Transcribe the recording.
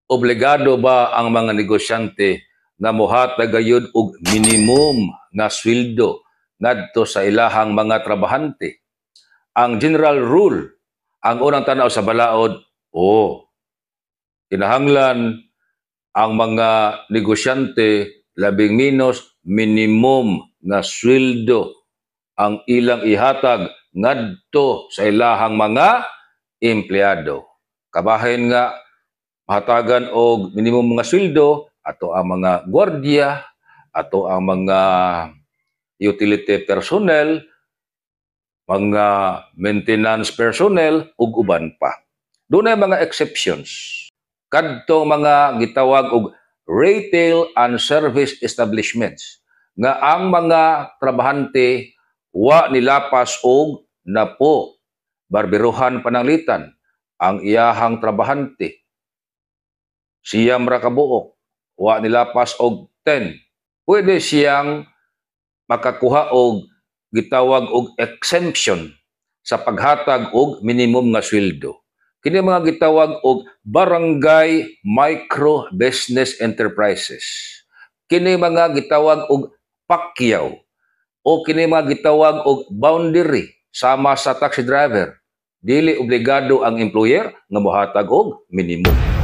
Obligado ba ang mga negosyante nga mohatag gayud og minimum nga sweldo ngadto sa ilahang mga trabahante? Ang general rule, ang unang tanaw sa balaod, oh, kinahanglan ang mga negosyante labing minos minimum nga sweldo ang ilang ihatag ngadto sa ilahang mga empleyado. Kabahin nga mahatagan og minimum nga sweldo ato ang mga gwardiya, ato ang mga utility personnel, mga maintenance personnel ug uban pa. Dunay mga exceptions. Kadtong mga gitawag og retail and service establishments nga ang mga trabahante wa nilapas og napo, barberuhan pananglitan ang iyahang trabahante 9 ra ka buok, wa nilapas og 10, pwede siyang makakuha og gitawag og exemption sa paghatag og minimum nga sweldo. Kini mga gitawag og barangay micro business enterprises, kini mga gitawag og pakyaw, o kini mga gitawag og boundary sama sa taxi driver, dili obligado ang employer nga mohatag og minimum.